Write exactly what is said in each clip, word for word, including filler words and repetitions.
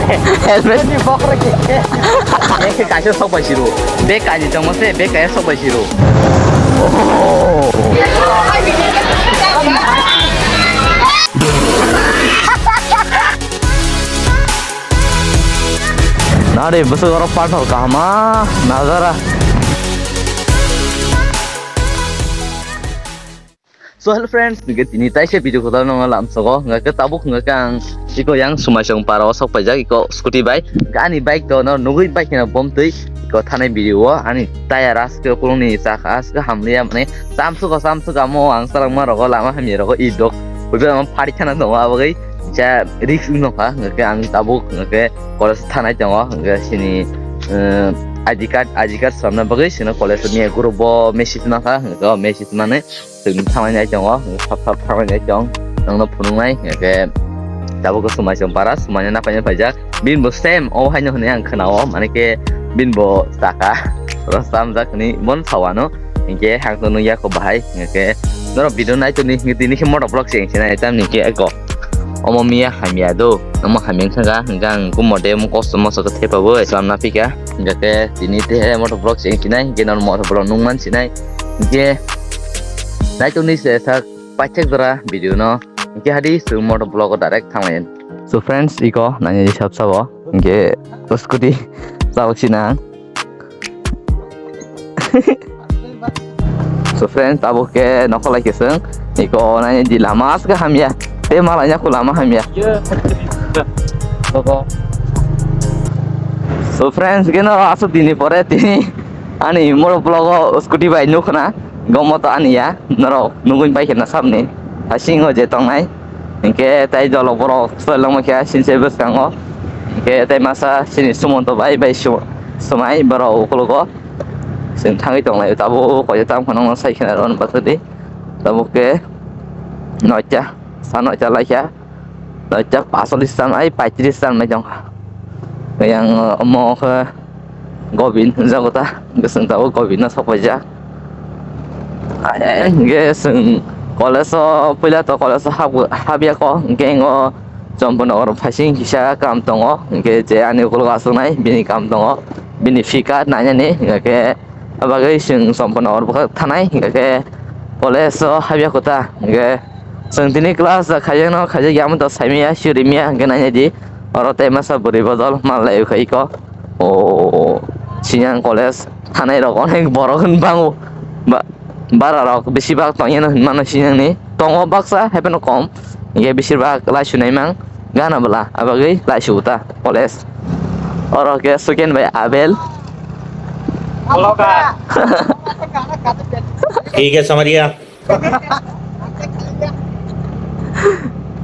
Helmet ni bokra khe. Bag khe kaisa sok bai siro. Bag kaini tongma se, bag kaisa sok bai siro. Nari bwswk oro pathor kahama nazara. So hello friends, hingke tini taisa video kotor no lamsogo, hingke tabuk hingke ang iko yang Sumaisong para o sok paijak, iko scooty bai, hingke ani bike to no nugui bike no bomtwi iko thanai video o ani tire aske kulungni chakha aske hamliya mane chamsugo chamsugo amo ang salangma rogo lama hamya rogo idok, ujo ang pari khana tongo abagwi ja risk nokha, hingke ang tabuk hingke college thanai tongo, hingke sini, eh, I D card, I D card samna bagwi sino college ni guru bo message nokha, hingke o message mane Chwng thanglainai tongo, thap thap thanglainai tong, nongno phunuknai, hingke tabuk khe Sumaisong para, Sumaina napaina paijak, bini bo same o haino hinui ang khwnao, mane khe bini bo chakha, oro chamjak hinui bono sawano, hingke hangto nukya kho bahai, hingke norok video naitoni, hingke tini khe motor vlog se wngsinai, tamni khe eko omo miya hamya do, omo hamya wngkha, hingke ang kumode omo kosto moso khe thepaui chwlamna phika, hingke tini te motor vlog se wngsinai, hingke norok motor vlog nukman sinai, hingke. Naitukni se sak paithak jora video no. Hingke hadi chwng motor vlog o direct thanglayan. So friends, iko nani sab sabo. Hingke scooty chalok sina. So friends, tabuk ke nokholai ke chwng. Iko nani di lama aske hamya. Te malanya ku lama hamya. So friends, geno asuk dini pore tini ani motor vlog o scooty bai nukna. Gomo to ani ya, norok nugui pai khe na sabni hasingo je tongnai. Hingke tai jolok borok swlangma khe sinse bwskango. Hingke tai masa sini Sumonto bai bai su-, swmai borok ukologo. Chwng thangwi tonglai tabuk koi tam kheno sai kheno ron basadi. Tabuk ke noita, sa noita laikha. Noita pasolis tan ai paitris tan mai tongkha. Yang omo khe Gobin, jago ta, hwnkhe chwng tabuk Gobin no sok paijak. Ai, ai, hwnkhe chwng college o, puila to college o hap-, hapya kho, hwnkhe o Chomponogor phaising kisa kam tongo, hwnkhe je ani ukulok aswknai, bini kam tongo, bini fee card nainani, hwnkhe abagwi chwng Chomponogor bwkhak thanai, hwnkhe college o hapya kho ta, hwnkhe chwng tini class khaijak no, khaijak ya, omo to saimanya, sirimiya, hwnkhe nainai di, oro tei masa bwrwi bodol, mal lai kha iko. O, Sinjang college thanai rok onek borok hwn bango. Ba-, bara rok bisi bak tong yeno hwn mano Sinjang ni. Tongo baksa, hapheno kom. Hingke bisi bak lai sunai mang gana bwla, abagwi lai su ta college. Oro ke second bai Abel. ठीक है, समझ गया।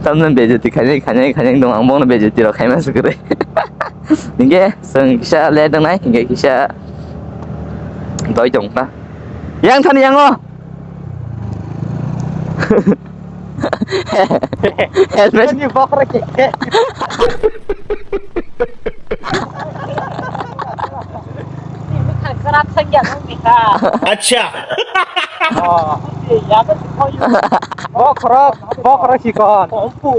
Tamno bejeti khainai, khainai, khainai dong, ang bono bejeti rok khaima se kwrwi. Hingke chwng kisa le tongnai, hingke kisa doi tongkha. Yang thani yango. Helmet ni bokra khe. Khwrap sangya nang bika. Acha. Oh. Ya ba khoyu. Bokra, bokra sikon. Ompu.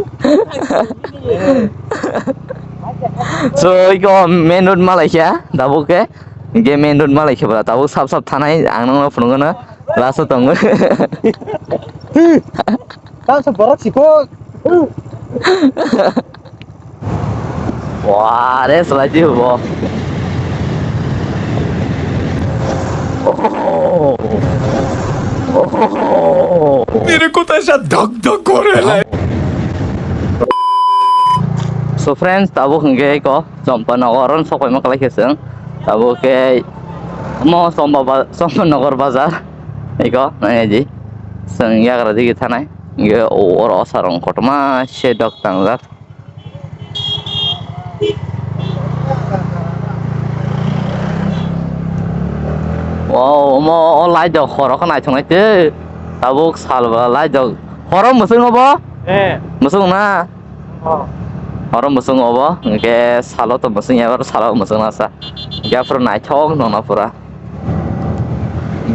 So, iko main road malaikha, tabuk ke. Hingke main road malaikha bwla, tabuk sap sap thanai, ang nangno phunukgwno, last o tongo. Tamsa borok sikon. Wah, re, selai di bo. Oh. Oh. मेरे को तो ऐसा धक धक हो रहा है। So friends, tabuk hingke ko Chompa Nogor on sokoi ma kalai keseng. Tabuk ke mo Chompa ba-, Chompa Nogor bazar. Iko, nai di. Seng yagra digi thanai. Hingke o oro osarong kotoma se dok tangjak. Wow, omo o light rok horo khe naithok nai tei tabuk sal ba light rok horo mwswk obo? Eh. Mwswk na? Oh. Horo mwswk obo, hwnkhe salo to mwswk ya, salo mwswk nasa. Hwnkhe aphuru naithok nongna pura.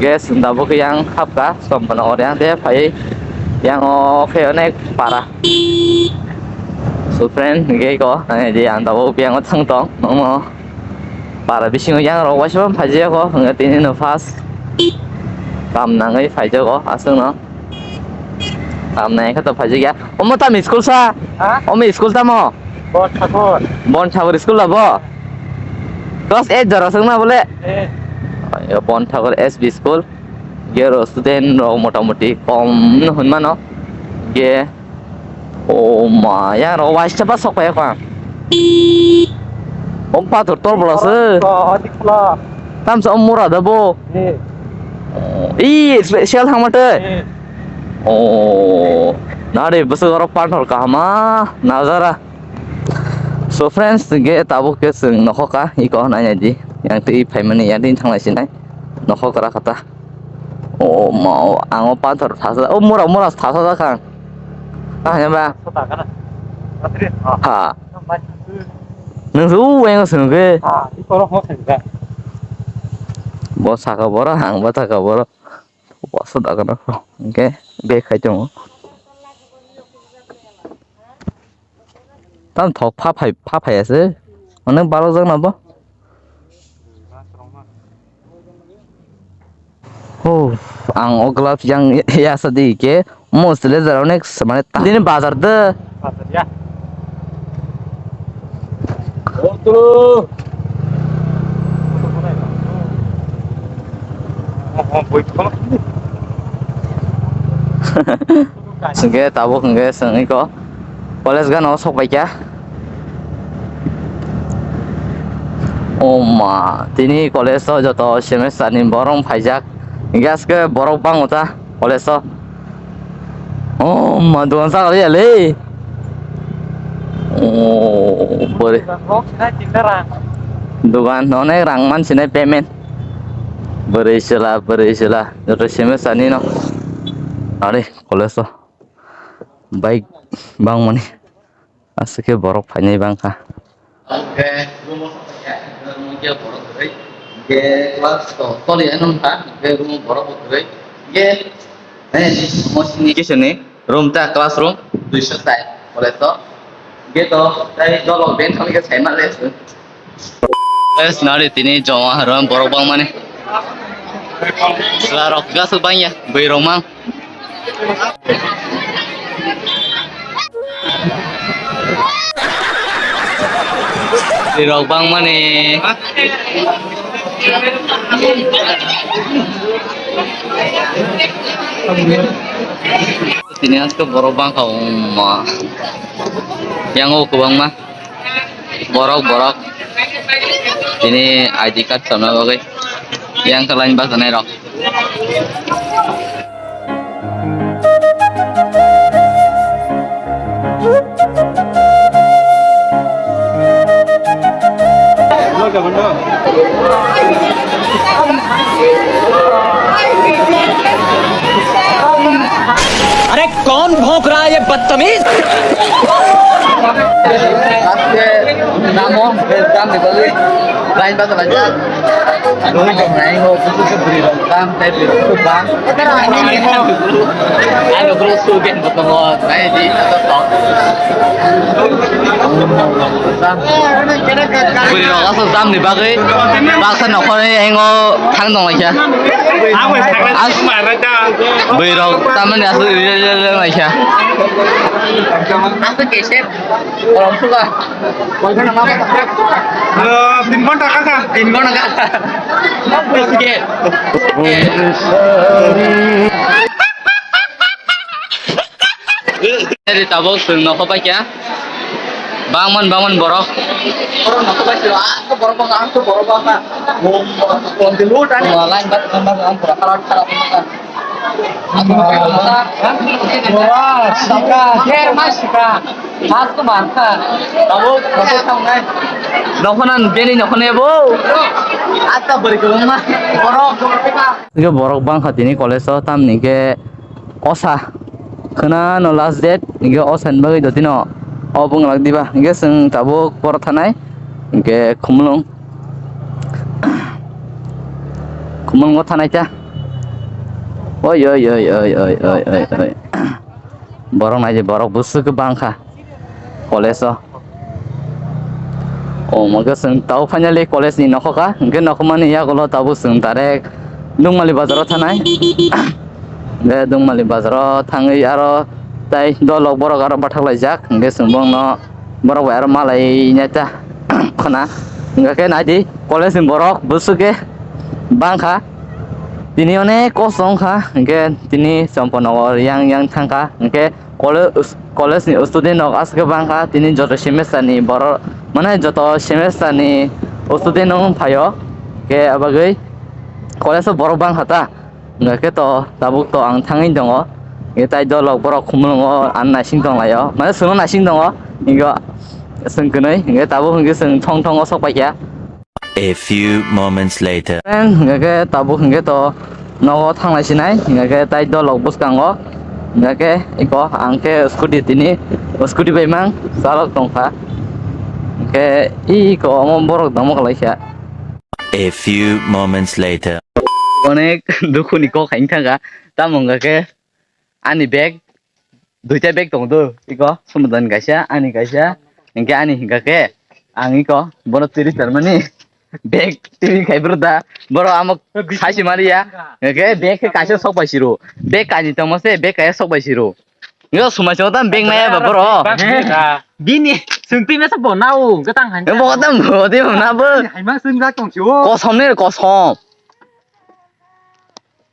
Gas tabuk yang hapka, Chompa Nogor yang de phai yang o khe onek para. So friend, hingke ko, nai di ang tabuk biyango thang tong, nono para bisingo yang rok waisa phaijak ko, hingke tini no first kam nangwi phaijago aswk no. Kam nai kha to phaijak ya. Omo tamo school sa? Ha? Omo school tamo? Bon Thakur. Bon Thakur school abo? Class eight jora swng na bole? Eh. Ayo, Bon Thakur S B school. Gero student rok motamoti kom no hwn mano. Ge O ma, yang rok waisa ba sok phai kha. Om pathor tor bola se. Oh, oh, dikla. Tam sa om mura da bo. Eh. I special hang mate. Eh. Oh, nare bwswk oro pathor kahama nazara. So friends, ge tabuk ke chwng nokho ka, iko nai nai di. Yang twi phaimani, yang twi thanglai sinai. Nokho kra kha ta. O ma, o, ang o pathor thasa, o mura, mura thasa da kha. Kaham ba? Sota kana. Patri. Ha. Nwng su weng sung ke. Ha, i koro ho sung ka. Bo saka boro, ang bo saka boro. Bo sota kana. Oke, be khai tongo. Tam thok pha phai, pha phai ase. Onek barok jak na bo. Oh, ang o gloves yang ya sa di ke. Mo sele jara onek mane ta-, dini bazar de. Bazar ya. Oh, tu. Oh, oh, boy, tu. Hingke tabuk hingke chwng iko college gana o sok pai kha. O ma, tini college o joto semester ni borok phaijak. Hingke aske borok bango ta college o. O ma, dogan sakali ya le. O, bore. Dogan onek rang man sinai payment. Bwrwi chwla, bwrwi chwla, joto semester ni no. Are, college o bike bangmani aswk khe borok phainai bangkha. Hwnkhe room o sokphaikha, hwnkhe borok kwrwi, hwnkhe class to toli ano wngkha, hwnkhe room o borok bo kwrwi, hwnkhe, eh, mo sini kisini room ta classroom, duiso tai, college o, hwnkhe to, tai dolo bench hwnwi khe saima le. Guys, nari tini joma harwan borok bangmani. Chwla rok gasuk bangya, bwrwi rok mang. Bwrwi rok bangmani. Tini aske borok bangkha, umma. Yang o kwbangma. Borok, borok. Tini I D card chana bagwi. Yang khe line bachanairok. अरे कौन भौंक रहा है ये बदतमीज? Aske namo, exam ni bagwi line basa laijak. Doi tongnai o, busu se bwrwi rok tam tei bwrwi rok bang. Ano bro, student bo tongo, nai di, ano tong. Bwrwi rok aswk tamni bagwi baksa nokhorni engo thang tong laikha. As-, bwrwi rok tamani aswk ri-, ri-, ri-, ri-, laikha. Aswk kese kolom suka. Tin ghonta kaka. Tin ghonta kaka. Aswk ke. Jadi tabuk chwng nokho paikha. Bangman, bangman borok. Borok nokho paikha. Ang to borok bangkha, ang to borok bangkha. Bom, bom, bom, di lu tadi. Wah, lain bat, bat, bat, ang pura karat, karat, karat. Wah, sika. Her mas sika. Mas ko bangkha. Tabuk, tabuk thangnai. Nokhonan beni nokhone bo. Ata beri ko ma. Borok. Hingke borok bangkha tini college o, tamni hingke osa khwnano last date, hingke osa ni bagwi dotino o bwnglak diba, hingke chwng tabuk boro thanai, hingke khumulwng, khumulwngo thanai ta. Oi, oi, oi. Borok nai di, borok bwswk khe bangkha. college o. O, hwnkhe chwng tabuk finally college ni nokho kha, hwnkhe nokhormani yagulo tabuk chwng direct Dungmali bazar o thanai. Hwnkhe Dungmali bazar o thangwi aro tai dolok borok aro bathak laijak, hwnkhe chwng bongno borok bai aro malai nai ta khwna. Hwnkhe naidi college ni borok bwswk khe bangkha, tini onek kosto wngkha, hwnkhe tini Champanago yang yang thangkha, hwnkhe college, college ni student rok aswk bangkha, tini joto semester ni borok, mane joto semester ni student rok phaio, hwnkhe abagwi college o borok bangkha ta. Hwnkhe to tabuk to ang thangwi tongo. Hwnkhe tai dolok borok khumulwngo ang naising tonglaio. Mane chwngno naising tongo. Hwnkhe chwng kwnwi. Hwnkhe tabuk hwnkhe chwng thong thongo sok paikha. A few moments later. Friend, hwnkhe tabuk hwnkhe to nogo thanglai sinai. Hwnkhe tai dolok bwskango. Hwnkhe iko ang khe scooty tini scooty bai mang chalok tongkha. Hwnkhe iko omo borok damo kwlaikha. A few moments later. Onek dukhu ni kok hai thangkha. Tamo hwnkha khe ani bag, duita bag tongo do. Iko Sumadan kaisa, ani kaisa. Hwnkhe ani hwnkha khe ang iko bono tiri charmani bag tiri khai bro da. Boro amo saisi maliya. Hwnkhe bag khe kaisa sok bai siro. Bag kaini tongma se bag kaisa sok bai siro. Yo, sumai chong tam beng nai ba boro. Bini sungti mesa bo nau gatang han. Bo tam bo di na bo. Hai mang sung ga tong chu. Kosom ne kosom.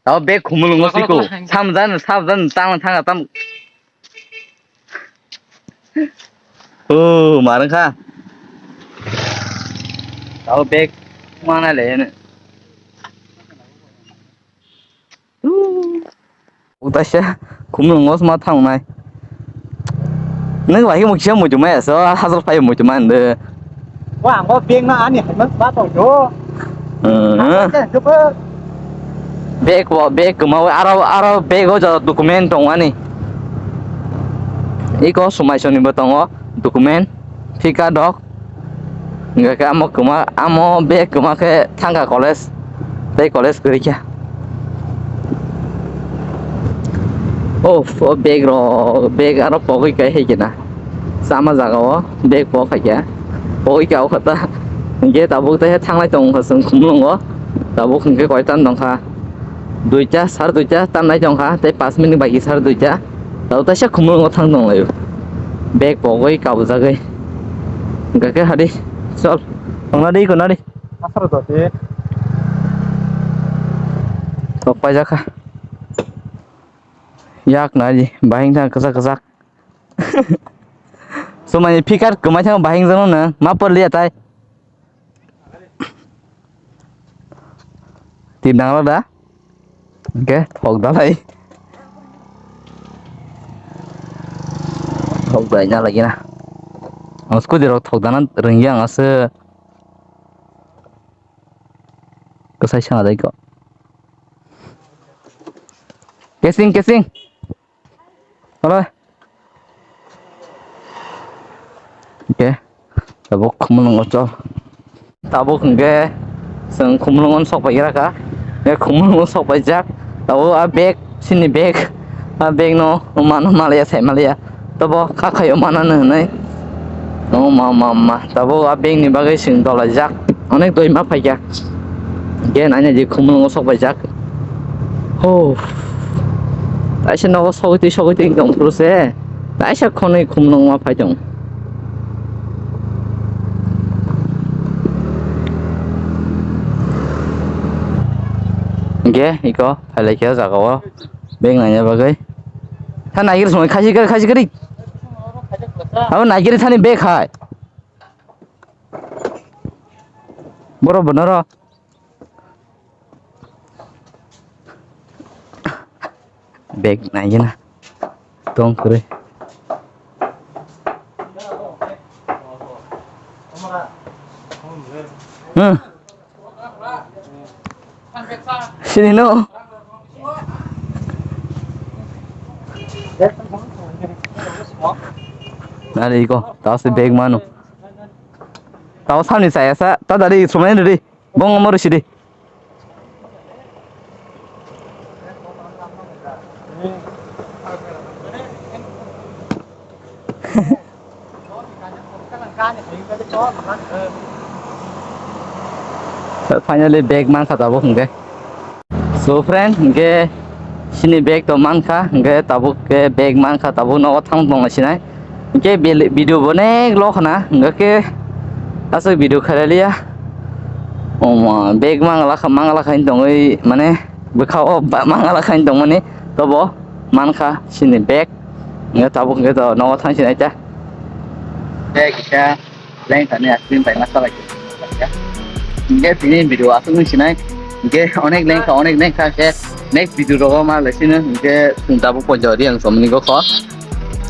Tao bag khumulung o siko. Samjan, samjan tang tang tam. O, marang kha. Tao bag mana le ne. Utaisa khumulung o sma thangnai. Nwng bai khe mukisa muitu maya so hajal phai muitu man de. Wa ang bo bag na ani hai man ba tong jo. Hmm. Bag bo bag kwma aro aro bag o jora document tong ani. Iko sumai soni bo tongo document. Thika dok. Hingke khe amo kwma, amo bag kwma khe thangkha college. Tei college kwrwi kha. Oh, o bag rok, bag aro pogwi kai hai khe na. Sama jaga o bag pok hai khe. Pogwi ka o kha ta. Hingke tabuk tei thanglai tongo chwng khumlungo. Tabuk hingke koi tan tongkha. Duita, sar duita tan nai tongkha. Tei pas minute bagi sar duita. Tao taisa khumulwngo thang tonglaio. Bag pogwi kabujagwi. Hwnkha khe hadi. Chol. Tongna di, kona di. Asar do di. Tok paijak kha. Yak na di. Bahing thang kwchak kwchak. Sumai ni phikar kwmai thang bahing jano na. Ma por liya tai. Tip nanglo da? Hingke thok dalai. Thok dai na lagi na. Ang scooty rok thok dana rwngya ang aswk. Kwsai sana dai kok. Kesing, kesing. Hala. Oke. Tabuk khumulwngo chol. Tabuk hwnkhe chwng khumulwngo sok pai gra kha. Hwnkhe khumulwngo sok paijak. Tabuk a bag, chini bag. A bag no mano maliya, sai maliya. Tobo kha khaio manano hwnwi. O ma, ma, ma. Tabuk a bag ni bagwi chwng dolaijak. Onek doi ma phaikha. Hwnkhe naina di khumulwngo sok paijak. Ho. Taisa nogo sogwi twi sogwi twi wngtong phuru se. Taisa khonwi khumulwng ma phai tong. Hingke iko phailai khe o jaga o bag naina bagwi. Tha naigir songwi khachi kari khachi kari. Abo naigir thani bag hai. Boro bono ro. Bag naigina. Tong kwrwi. Hmm. Sini no. Nari iko, tao se bag mano. Tao samni saya sa, ta dari sumai dari. Bong omo rwsidi. Finally bag mankha tabuk hwnkhe. So friend, hwnkhe sini bag to mankha, hwnkhe tabuk khe bag mankha, tabuk nogo thang tongna sinai. Hwnkhe bel-, video bo nek lo khna, hwnkhe aswk video khairaliya. Omo, bag mangala kha, mangala kha hin tongwi, mane, bwkha o ba-, mangala kha hin tongmani, tobo mankha sini bag. Hwnkhe tabuk hwnkhe to nogo thang sinai ta. Bag kisa. Lengkha ni ice cream paima salai khe. Hingke tini video aswk nung sinai. Hingke onek lengkha, onek lengkha khe next video rogo ma lai sino. Hingke chwng tabuk poito ri ang somni go kho.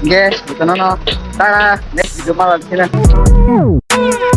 Hingke butono no tara next video ma lai sino.